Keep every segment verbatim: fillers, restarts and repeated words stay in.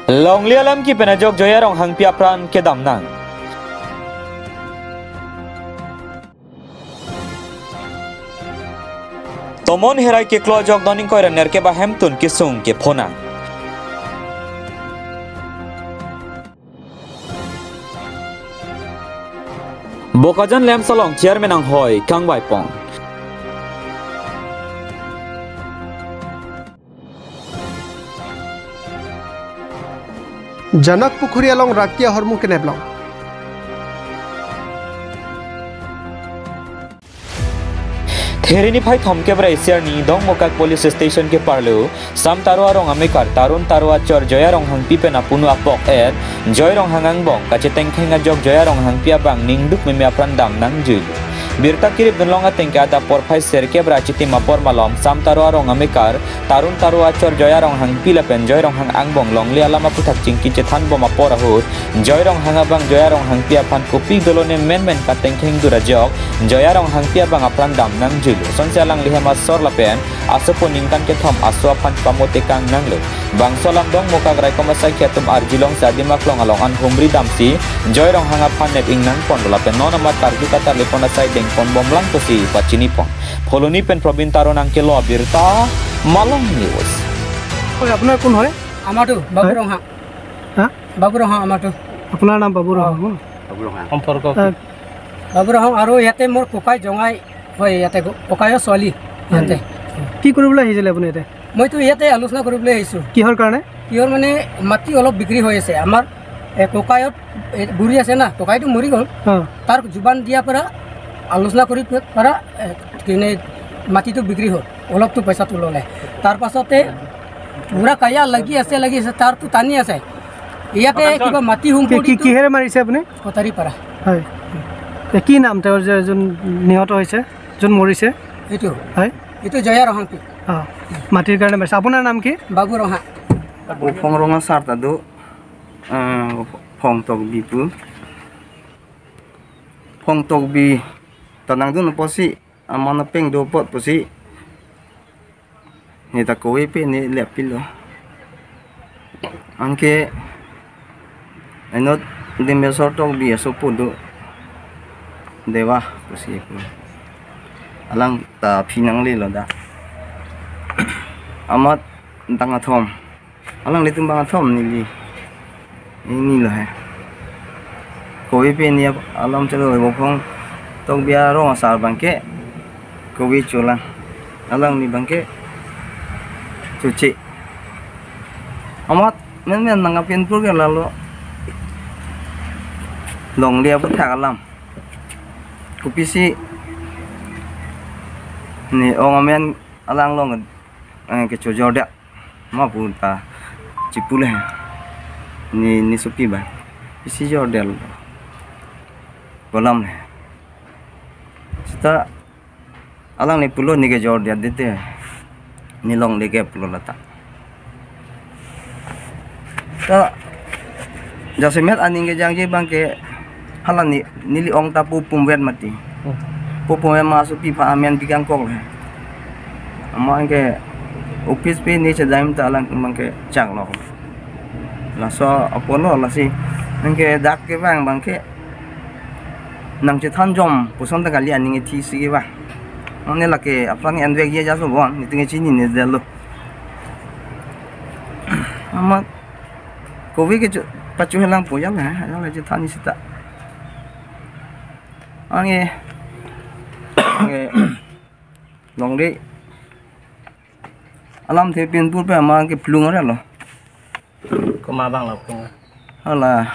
Longle alam kepen ajok Joya Ronghangpi apran kedam nang. Tomon Herai keklo ajok doning koiran nerkep ahemtun kesung kepho nang. Bokajan LAMPS along chairman anghoi kangvaipon. Janak Pukhuri along raki ahormu kenep long. Therini phai thomkep ra isi arni Dongmukak police station keparlo Sam Taro arong amekar Tarun Taro achor Joya Ronghangpi pen apunu apok er Joy Ronghang angbong kachetengkheng ajok Joya Ronghangpi abang ningduk meme apran dam nangjuilo. Birta kirip dunlong ateng ke adap porphai serkep ra chitim apor malom Sam Taro arong amekar Tarun Taro achor Joya Ronghangpi lapen Joy Ronghang angbong longle alam aputhak chingki chethan bom apor ahut Joy Ronghang abang Joya Ronghangpi aphan kopi dolone menmen katengkheng dur ajok Joya Ronghangpi abang apran dam nangjuilo. Sonsi alangli hem asor lapen asopo ningkan kethom aso aphan pamote kang nanglo. Bangso alam Dongmukak raikom asaikhi atum arjulongsi adim aklong along an humri damsi Joy Ronghang aphan nep ingnang ponlo lapen non amat karju katarlipon asai dengpon bomlang pusi pachinipon. Phuloni pen Probin Taro nangkelo abirta, Malong News. হয়, আপোনাৰ কোন হয়? আমাৰতো বাবু হয়। ৰংহাং। হা? বাবু ৰংহাং আমাৰতো। আপোনাৰ নাম বাবু ৰংহাং ন? সম্পৰ্ক আহ, বাবু ৰংহাং আৰু ইয়াতে মোৰ ককাই জঙাই হয়, ইয়াতে ক-, ককায়ৰ ছোৱালী ইয়াতে। কি কৰিবলৈ আহিছিলে আপুনি ইয়াতে? মইতো ইয়াতে আলোচনা কৰিবলৈ আহিছোঁ। কিহৰ কাৰণে? কিহৰ মানে মাটি অলপ বিক্ৰী হৈ আছে। আমাৰ, এ, ককায়ত, এ, বুঢ়ী আছে না, ককাইটো মৰি গ'ল। অ। তাৰ জুবান দিয়াৰ পৰা আলোচনা কৰি পৰা, এ, কিনে মাটিটো বিক্ৰী হ'ল। অলপতো পইচাটো ল'লে। তাৰ পাছতে বুঢ়া কায়া লাগি আছে, লাগি আছে, তাৰতো টানি আছে। ইয়াতে কিবা মাটি কি, কি, সম্পত্তিটো কিহেৰে মাৰিছে আপুনি? কটাৰী পাৰা। হয়। এ, কি নাম তেওঁৰ যে যোন নিহত হৈছে, যোন মৰিছে? এইটো। হয়। এইটো জয়া ৰহাংপি। অ, মাটিৰ কাৰণে মাৰিছে। আপোনাৰ নাম কি? বাবু ৰহা। Bophong rong asar ta do, ah, Phongtokbi pu. Phongtokbi ta nangdun apotsi, aman apeng do apot pusi. Neta kove pe ne leppilo. Anke, enot Dimbeswar Tokbi asopo do. Dewa pusi pu. Alang ta aphi nanglelo da. Amat tang athom. Alanglitum bang athom neli. Ini lo he. Kove pe ne alam chelo Bophong Tokbi arong asar abangke kove cholang. Alangli abangke choche. Amat menmen nang apin pur ke lalo longle aputhak alam. Kopisi ne ong amen alang long, eh, kechojordet. Ma pu ta chipule he. Ne, ne sopi ba. Isi jordel. Kolam he. Seta alangli pulo ne kejordet dete. Ne longle ke pulo lata. Ta jasemet aning kejangje abangke hala ne, neli ong ta pu pumvet mati. Hmm. Pu pumvet ma asopi aphan amen bikangkok le. Amat anke office pe ne chedam ta alang abangke chaklo. Laso apono lasi anke dak kevang abangke nang chethan jom puson ta kali aning ethisi kevang. Mane lake aphrang envek ye jaso bon, niting chinine detlo. Amat kove ke chu, pachu helang po jang ha, jang le chu thani seta. Anke, anke, longle. Alamthe pinpur pe amat ke plung arlo. Komat abang lo plung? Hala.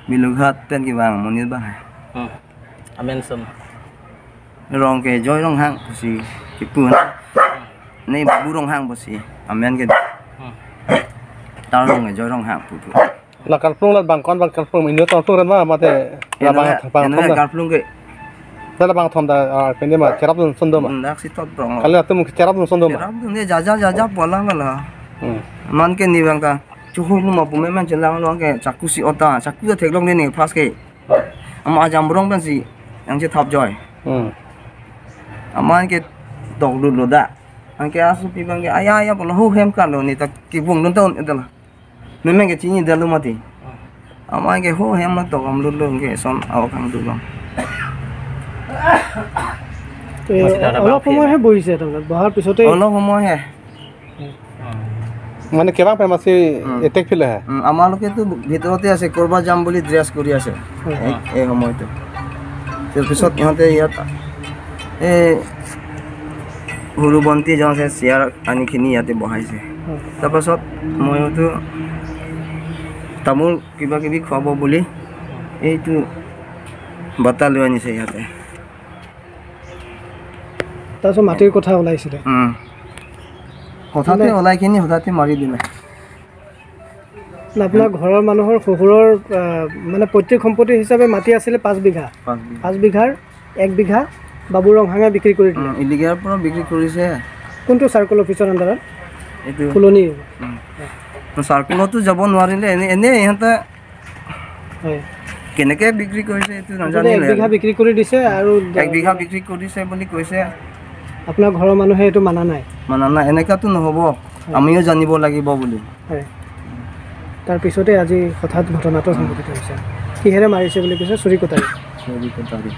Bilughat pen kevang monit abang. Hmm. Amen sum. Rong ke Joy Ronghang pusi kipu na. Ne Babu Ronghang pusi. Amen ke. Hmm. Tarong ke Joy Ronghang pu pu. La karplung la bang kon bang karplung inut karplung ran ma mate la bang, bang thom na. Karplung ke. La bang thom da, ah, pende ma cherap dun son do ma. Hmm, dak si tot prong. Kali atum cherap dun son do ma. Cherap dun ne jaja jaja polang la. Hmm. Amat ke ne abang ta. Chuhoi nu ma pu memen chelang long ke chaku si ota, chaku ta theklong ne ne first ke. Amat ajam rong pensi nangchethap joi. Hmm. Amat ke tok lut lo da. Anke asopi abangke aya aya pulo hu hem kalo ne ta kevung dun ta un-e ta la. Memeng ke chini dalu mati. Amai ke ho hem na tokam lulu ke son awak ang dulu. এই মাটি দাদা অলপ বাপ সময়হে বহিছে তাৰমানে, বহাৰ পিছতে Olo homo he. মানে কিমান টাইম আছে উম। এটেক ফিল আহে? উম, আমালোকেতো ভিতৰতে আছে, ক'ৰবাত যাম বুলি ড্ৰেছ কৰি আছে। হয়। এই, এই সময়টো। তাৰপিছত ইহঁতে ইয়াত এই সৰু ভণ্টি এজন আছে, চেয়াৰ আনি কিনি ইয়াতে বহাইছে। হয়। তাৰপাছত ময়োতো তামোল কিবা কিবি খুৱাব বুলি এইটো বঁটা লৈ আনিছে ইয়াতে। তাৰপিছত মাটিৰ কথা ওলাইছিলে। উম। হঠাতে মানে ওলাই কিনি হঠাতে মাৰি দিলে। না, আপোনাৰ ঘৰৰ মানুহৰ শহুৰৰ, আহ, মানে পৈতৃক সম্পত্তি হিচাপে মাটি আছিলে পাঁচ বিঘা। পাঁচ বিঘা। পাঁচ বিঘাৰ এক বিঘা বাবু ৰংহাঙে বিক্ৰী কৰি দিলে। উম, ইলিগাৰ পৰা বিক্ৰী কৰিছে। কোনটো চাৰ্কল অফিচৰ আণ্ডাৰত? এইটো। ফুলনি। উম। তো চাৰ্কলতো যাব নোৱাৰিলে, এনে, এনে ইহঁতে হয়। কেনেকে বিক্ৰী কৰিছে এইটো মুঠতে নাজানিলে এক বিঘা আৰু। বিক্ৰী কৰি দিছে আৰু এক বিঘা বিক্ৰী কৰিছে বুলি কৈছে। আপোনাৰ ঘৰৰ মানুহে এইটো মানা নাই? মানা নাই, এনেকুৱাতো নহ'ব, হয়। আমিও জানিব লাগিব বুলি। হয়। তাৰ পিছতে আজি হঠাৎ ঘটনাটো সংঘটিত হৈছে। কিহেৰে মাৰিছে বুলি কৈছে? চুৰি কটাৰী। চুৰি কটাৰী।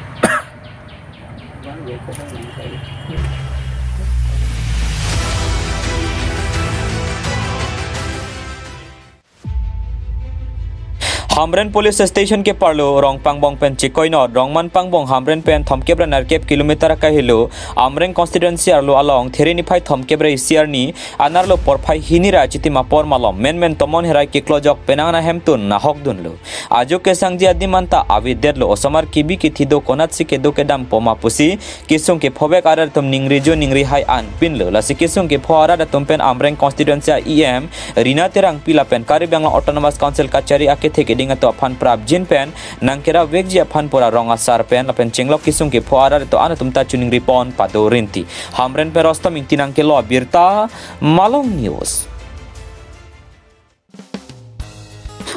Hamren Police Station keparlo Rongpangbong pen Chikoinot, Rongmanpangbong Hamren pen thomkep ra nerkep kilometer akahelo, Amreng constituency arlo along There niphai thomkep ra isi arni, anerlo porphai hini ra chitim apor malom, menmen tomon herai keklojok penang anahemtun nahokdunlo. Ajo kesangji adim anta avedetlo, osomar kebi kethe do konatsi kedo kedam poma pusi, kesung kephovek arat atum ningri jo ningri hai an pinlo. Lasi kesung kepho arat atum pen Amreng constituency a E M Rina Terangpi lapen Karbi Anglong Autonomous Council kachari akethe keding atum aphan prapjin pen nangkera vekji aphan pura rong asar pen lapen chenglok kesung kepho arat atum an atum ta choningri pon pado rinti. Hamren pen Rostom Ingti nangkelo abirta, Malong News.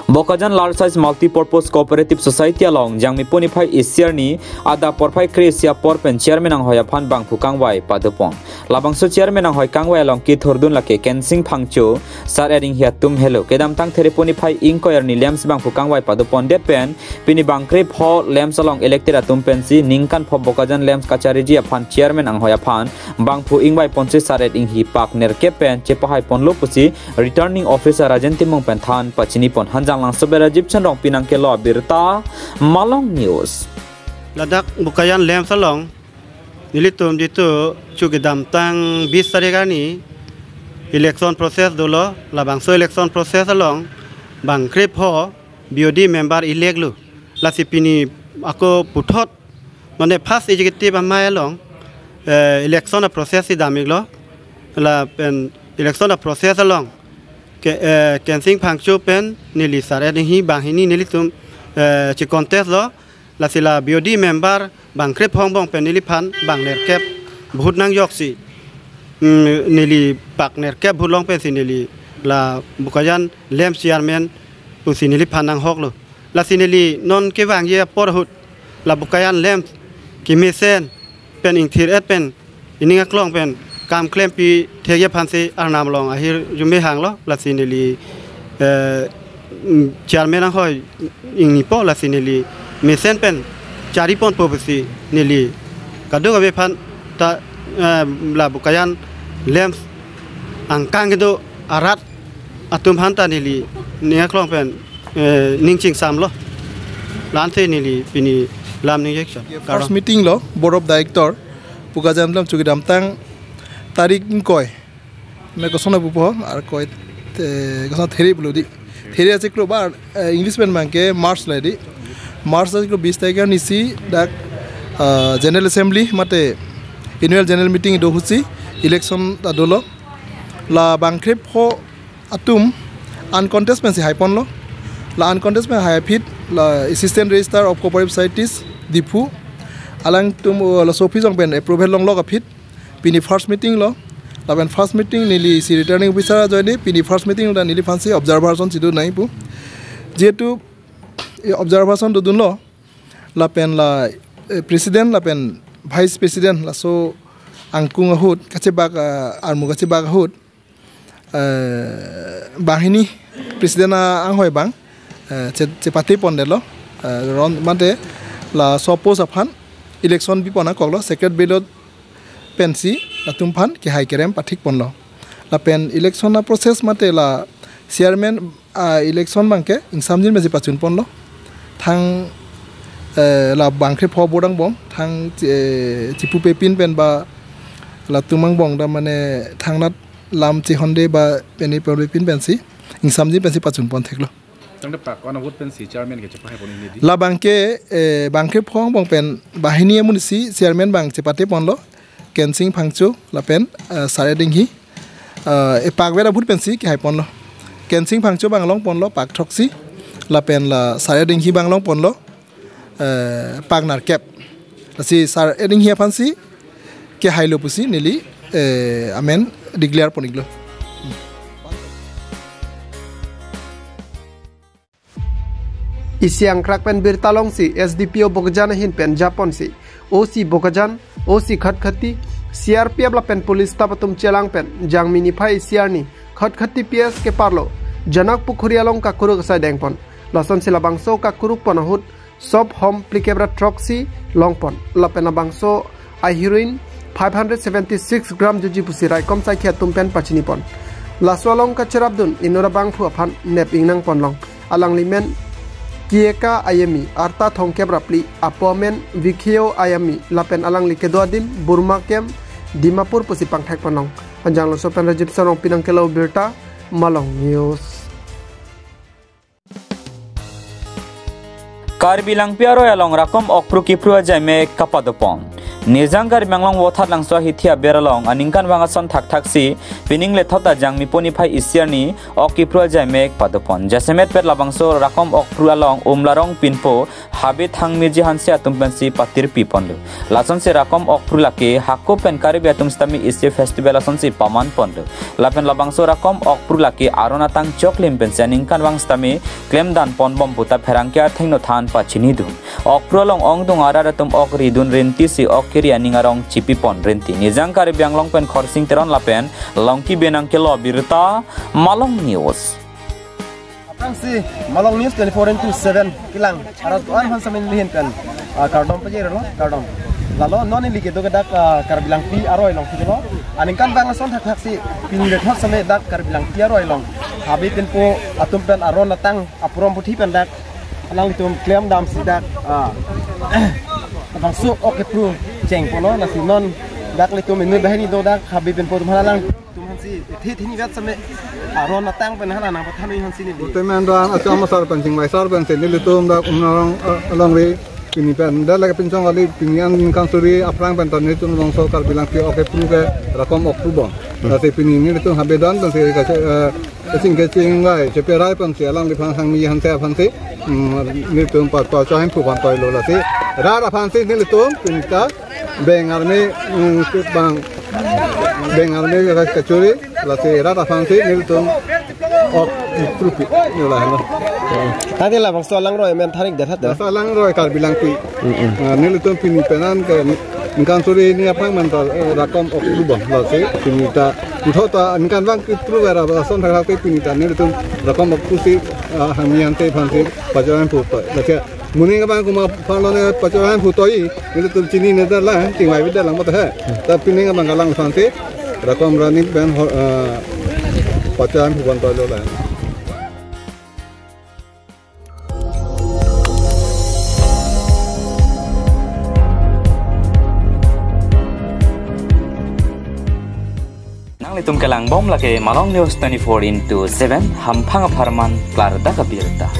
Bokajan Large Size Multi-Purpose Cooperative Society along Jangmi puniphai isi arni adap porphai kre-isi apor pen chairman anghoi aphan bangphu kangvai padopon. Labangso chairman anghoi kangvai along kethurdun lake Kensing Phangcho, Sar Ering hi atum helo. Kedamtang There puniphai ingkoi arni LAMPS bangphu kangvai padopondet pen pini bangkrepho LAMPS along elected atum pensi ningkan pho Bokajan LAMPS kachariji aphan chairman anghoi aphan bangphu ingvai ponsi Sar Ering hi pak nerkep pen chepahai ponlo pusi Returning Officer Rajen Timung pen than pachini pon. Hanjanglangso pen Rajiv Chandong pinang kelo abirta, Malong News. Ladak Bokajan LAMPS along nelitum jitu chu kedamtang bis tarik arni election process dolo, labangso election process along bangkrepho B O D member elect lo. Lasi pini ako puthot mane first executive amei along, eh, election a process si dam-iklo. Lapen election a process along ke, eh, Kensing Phangcho pen neli Sar Ering hi banghini nelitum, eh, chi contest lo. Lasi la B O D member bangkrepho angbong pen neliphan bang nerkep vote nangjoksi, mm, neli pak nerkep vote long pensi neli la Bokajan LAMPS chairman pusi neliphan nanghoklo. Lasi neli non kevangji apor ahut la Bokajan LAMPS kemesen pen ingthir-et pen ining aklong pen kam klempi thekji aphansi Arnam along ahirjume hanglo. Lasi neli, eh, mm, chairman anghoi ingnipo, lasi neli mesen pen chari ponpo pusi neli kadokave aphan ta, eh, la Bokajan LAMPS angkang kedo arat atum aphan ta neli ning aklong pen, eh, ning chingsamlo. La-ansi neli pini lam ning jekson. First meeting lo Board of Director Bokajan LAMPS chu kedamtang tarik ingkoi. Me kosonlo pupo, ar koi te, koson There pulo di. There achiklo ba, eh, English pen abangke March le di. March achiklo bis tarik arni si dak, eh, General Assembly mate Annual General Meeting do ahutsi election ta dolo. La bangkrepho atum uncontest pensi haiponlo. La uncontest pen hai aphi la Assistant Registrar of Cooperative Societies Diphu alangtum, uh, laso office along pen approval longlok aphi pini first meeting lo. Lapen first meeting neli si returning officer ajoine pini first meeting lo, neliphansi observation si donai pu. Jihetu, eh, observation dodunlo. Lapen la, eh, president lapen vice president laso angkung ahut kachebak, ah, armu kachebak ahut eh, banghini president a-anghoi abang, eh, che-, chepate pondetlo, eh, ron mate laso post aphan election bipon akoklo, secret ballot pensi latum aphan kehai kerem pathik ponlo. Lapen election a-process mate la chairman a-election abangke ingsamjin pensi pachun ponlo. Thang, eh, la bangkrepho vote angbong, thang, eh, chipupepin pen ba latum angbong ta mane thangnat lam chehonde ba peni pepin pensi ingsamjin pensi pachun pon theklo. Tangte pak ko-an a-vote pensi chairman ke chepahai pon ini di? Labangke, eh, bangkrepho angbong pen banghini amonit si chairman abang chepate ponlo, Kensing Phangcho lapen, eh, Sar Edinghi, eh, epak vet a-vote pensi kehai ponlo. Kensing Phangcho abang long ponlo pak throksi, lapen la Sar Edinghi abang long ponlo, eh, pak nerkep. Lasi Sar Edinghi aphansi kehailo pusi neli, eh, amen declare pon-iklo. Isi angkrak pen birta longsi S D P O Bokajan ahin pen japonsi O C Bokajan, O C Khatkhati, C R P F lapen police staff atum chelang pen Jangmi niphai isi arni Khatkhati P S keparlo Janak Pukhuri along kakuruk asai dengpon. Lasonsi labangso kakuruk pon ahut sop hom phlikep ra throksi longpon. Lapen labangso a-heroin five hundred seventy-six gram juji pusi raikom saikhi atum pen pachinipon. Laso along kacherapdun inut abangphu aphan nep ingnang ponlong. Alangli men Kieka Ayemi, arta thomkep ra phli, apo amen Vikheo Ayemi, lapen alangli kedo adim Burma Camp, Dimapur pusi pangthek ponlong. Anjang Longso pen Rajiv Sarong pinang kelo birta, Malong News. Karbi Langpi aroi along rakom okpru kipru ajaimek kapadopon. Nijang Karbi Anglong Vothatlangso ahithi aber along aningkanvang ason thakthaksi pining lethot Jangmi po niphai isi arni ok kipru ajaimek padopon. Jasemet pet labangso rakom okpru along Umlarong pinpo Habe Thangmeji Hanse atum pensi patirpi ponlo. Lasonsi rakom okpru lake hako pen Karbi atum sitame isi festival asonsi paman ponlo. Lapen labangso rakom okpru lake aron atang choklim pensi aningkanvang sitame klemdan ponbom puta pherangke athengno than pachinidun. Okpru along ongdung arat atum ok ridun rintisi ok kiri aning arong chipipon rinti. Nijang Karbi Anglong pen Khorsing Teron lapen Longki Benang kelo birta, Malong News. Aphrangsi Malong News twenty-four into seven kelang arat an hansamin lihin pen, ah, kardom pajirlo, kardom. Lalo non neli kedo ke dak, ah, Karbi Langpi aroi along kilo. Aningkanvang ason thakthaksi pining lethot same dak Karbi Langpi aroi along Habe pinpo atum pen aron atang apurom puthi pen dak alanglitum klemdamsi dak, ah, bangso ok kipru chengponlo, lasi non dak ilitum inut banghini do dak Habe pinpo atum aphan alang atum aphansi thi thini vet same aron atang pen hala nangpathanji hansi neli. Temen dan acham asar pen chingvai sar pensi nelitum dak Umlarong, eh, alongri pini pen dak lake pinchong kali pini aningkan suri aphrang pen ta nelitum bangso Karbi Langpi ok kipru ke rakom okpru bom. Hmm. Lasi pini nelitum Habe dan pensi kache, eh, kaching kachingvai cheperai pensi alangliphan Thangmeji Hanse aphansi, mm, nelitum pa, pachoi hemphu pontoilo lasi rat aphansi nelitum pini ta Beng arme, mm, bang, beng arme ka-, kachuri, lasi rat aphansi nelitum ok kipru pi, nila hano. Tadi labangso alangroi men tharik dethat da. Labangso alangroi Karbi Langpi. Mm-mm. Ah, nelitum pini penan ke ningkan suri ni aphrang men ta, eh, rakom okpru bom, lasi pini ta puthot ta ningkanvang kipru era ason thakthaksi pini ta nelitum rakom okpru si, ah, Thangmeji Hanse aphansi pachoi hemphu toi. Lasi moning abang komat aphanlo ne pachoi hemphu toi, nelitum chinine detlang, chingvai vet detlang mate he. Ta pining abang alangliphansi rakom rani pen ho, eh, pachoi hemphu pontoilo la. Nanglitum kelangbom lake Malong News twenty-four into seven, hamphang apharman klardak abirta.